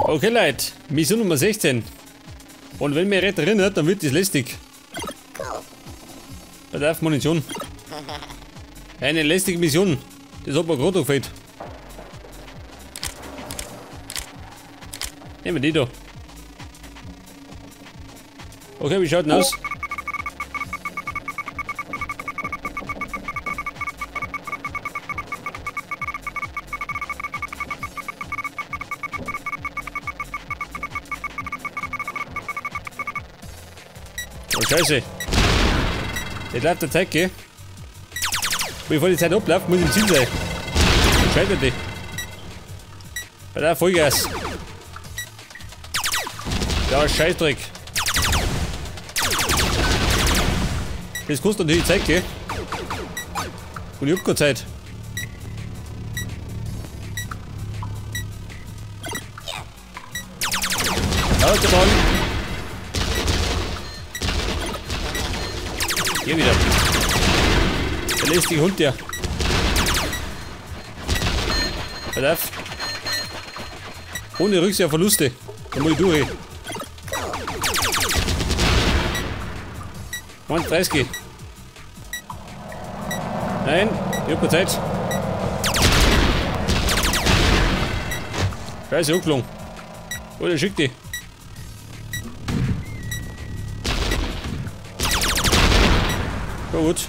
Okay, Leute, Mission Nummer 16. Und wenn mir recht erinnert, dann wird das lästig. Bedarf Munition. Eine lästige Mission. Das hat mir gerade gefällt. Nehmen wir die da. Okay, wie schaut denn aus? Oh, Scheiße. Jetzt läuft der Zeit, gell? Bevor die Zeit abläuft, muss ich im Ziel sein. Scheitert die. Bei der Vollgas. Ja, Scheißdreck. Das kostet natürlich Zeit, gell? Und ich hab keine Zeit. Autobahn. Hier wieder. Der lästige Hund, der. Pass auf. Ohne Rücksicht auf Verluste. Da muss ich durch. 30. Nein, ich hab keine Zeit. Scheiße, angeflogen. Oh, der schickt die. Ja, gut.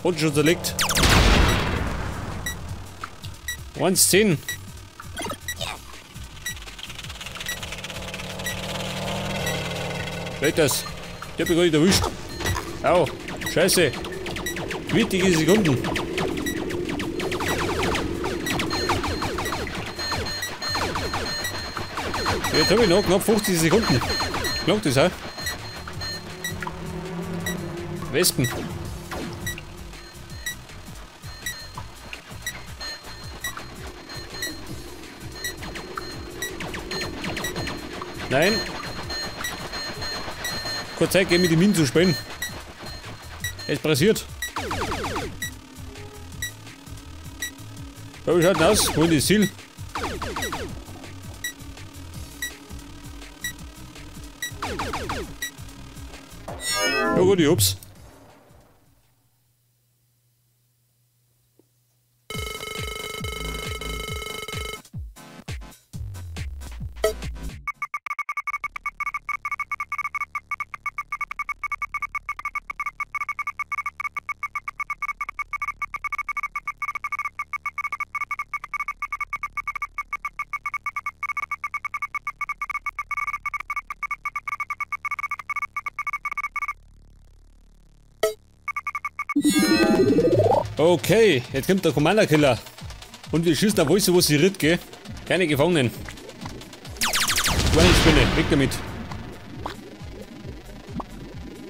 Und schon zerlegt. 1,10. Vielleicht das. Ich hab mich gar nicht erwischt. Au, Scheiße. Wichtige Sekunden. Jetzt habe ich noch knapp 50 Sekunden. Klappt das, hä? Wespen. Nein. Keine Zeit, gehen mit den Minen zu spielen. Es pressiert. Ja, wie schaut denn aus? Wo ist das Ziel? Ja gut, ich hab's. Okay, jetzt kommt der Commander Killer. Und wir schießen auf alles, wo sie ritt, gell? Keine Gefangenen. Kleine Spinne, weg damit.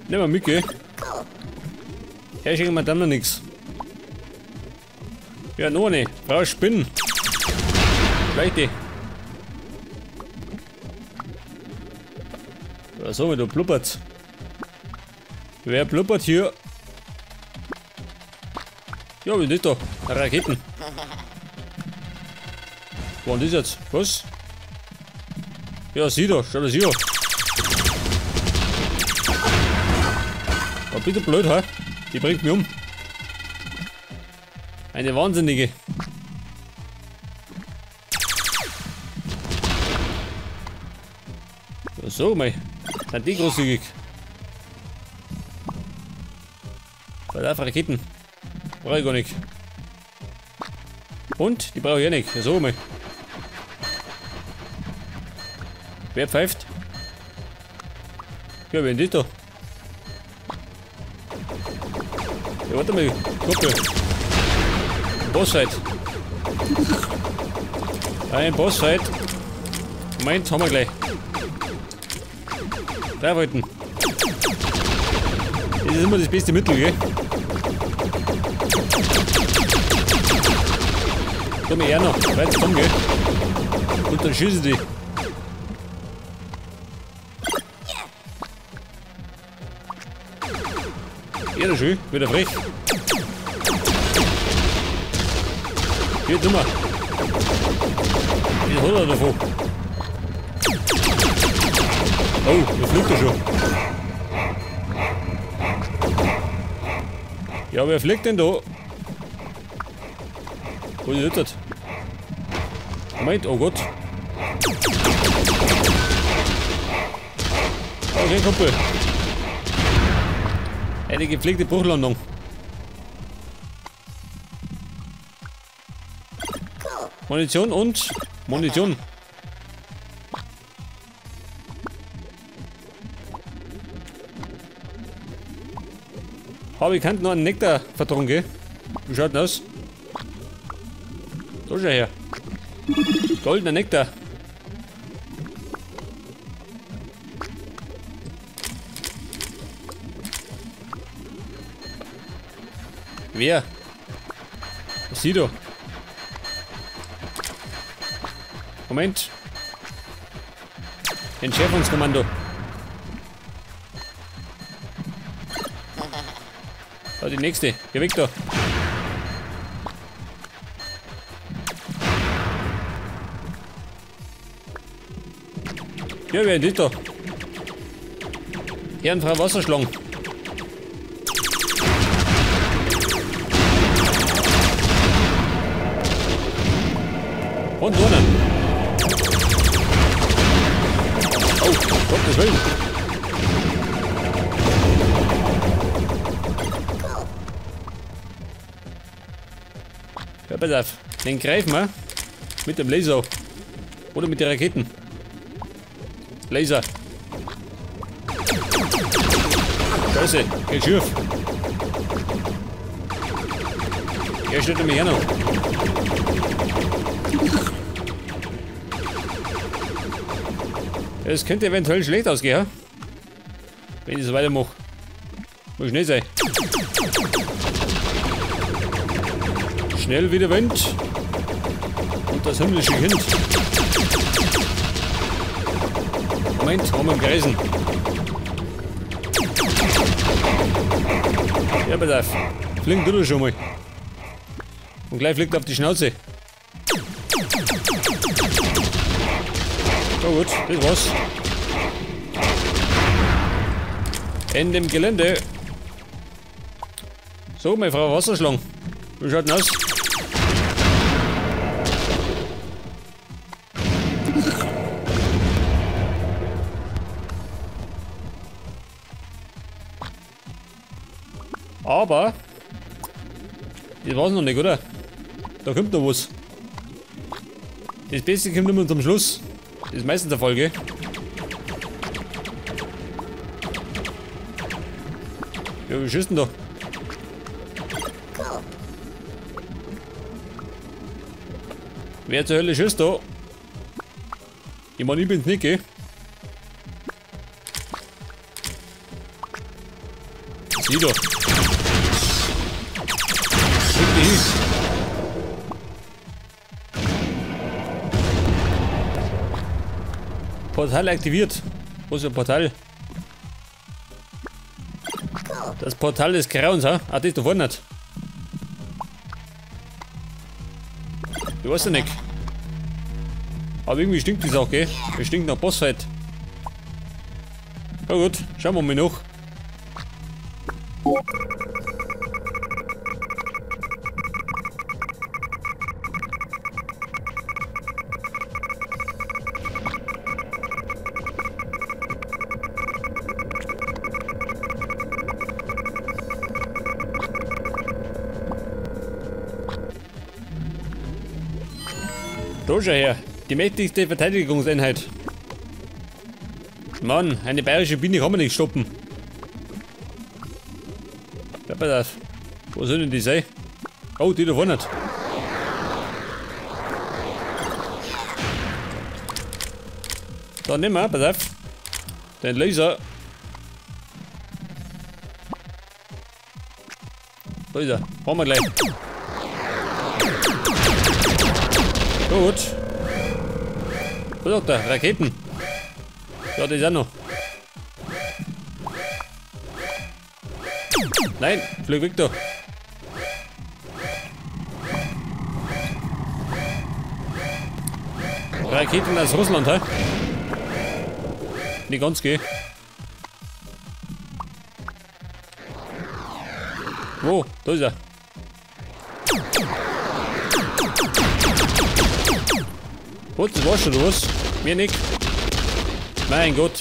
Nehmen wir mit, gell? Her schenken wir dann noch nichts. Ja, noch eine. Frau Spinnen. Gleich die. Ja, so, du blubbert. Wer blubbert hier? Ja, wie nicht da? Raketen. Wo war denn das jetzt? Was? Ja, sieh doch, schau das hier. War bitte blöd, hä? Die bringt mich um. Eine Wahnsinnige. Ja, so, mei. Sind die großzügig. Bei Raketen. Brauche ich gar nicht. Und? Die brauche ich auch nicht. Ja, so mal. Wer pfeift? Ja, wer ist das da? Ja, warte mal. Gruppe. Bossfight. Ein Bossfight. Moment, haben wir gleich. 3 Wolken. Das ist immer das beste Mittel, gell? Komm ich noch, weiter komm, gell? Und dann schießen die. Ja, das ist schön, wieder frech. Geht dummer. Was hat er davon? Oh, da fliegt er schon. Ja, wer fliegt denn da? Wo ist das? Moment, oh Gott. Okay, Kumpel. Eine gepflegte Bruchlandung. Munition und Munition. Habe ich keinen noch einen Nektar vertrunken, gell? Wie schaut denn aus? Da schau her. Goldener Nektar. Wer? Was sieht da? Moment. Entschärfungskommando. Da, die nächste. Geh weg da. Ja, wer ist da? Herrenfrau Wasserschlangen. Und drinnen. Oh, Gottes Willen. Ja, pass auf. Den greifen wir mit dem Laser. Oder mit den Raketen. Laser. Scheiße, geht schief. Er steht nämlich her noch. Es könnte eventuell schlecht ausgehen, wenn ich so weitermache. Muss schnell sein. Schnell wie der Wind. Und das himmlische Kind. Moment, haben wir im Kreisen. Ja, pass auf. Fliegen du schon mal. Und gleich fliegt er auf die Schnauze. So gut, das war's. Ende im Gelände. So, meine Frau Wasserschlange. Wie schaut denn aus? Aber das war's noch nicht, oder? Da kommt noch was. Das Beste kommt immer zum Schluss. Das ist meistens der Fall, gell? Ja, wie schießt denn da? Wer zur Hölle schießt da? Ich meine, ich bin's nicht, gell? Sieh doch. Fick dich hin. Portal aktiviert. Wo ist das Portal? Das Portal des Grauens, ha? Ah, das ist da vorne nicht. Ich weiß ja nicht. Aber irgendwie stinkt das auch, gell? Es stinkt nach Bossfight. Na gut, schauen wir mal noch. Da schau her, die mächtigste Verteidigungseinheit. Mann, eine bayerische Biene kann man nicht stoppen. Ja, pass auf. Wo soll denn die sein? Oh, die da vorne. Da nehmen wir, pass auf. Den Laser. Da ist er. Haben wir gleich. Gut. Was sagt er? Raketen. Ja, das ist auch noch. Nein, flieg weg da. Raketen aus Russland, hä? Nicht ganz, gell? Wo? Da ist er. Gut, das war's schon, oder was? Mir nicht. Mein Gott.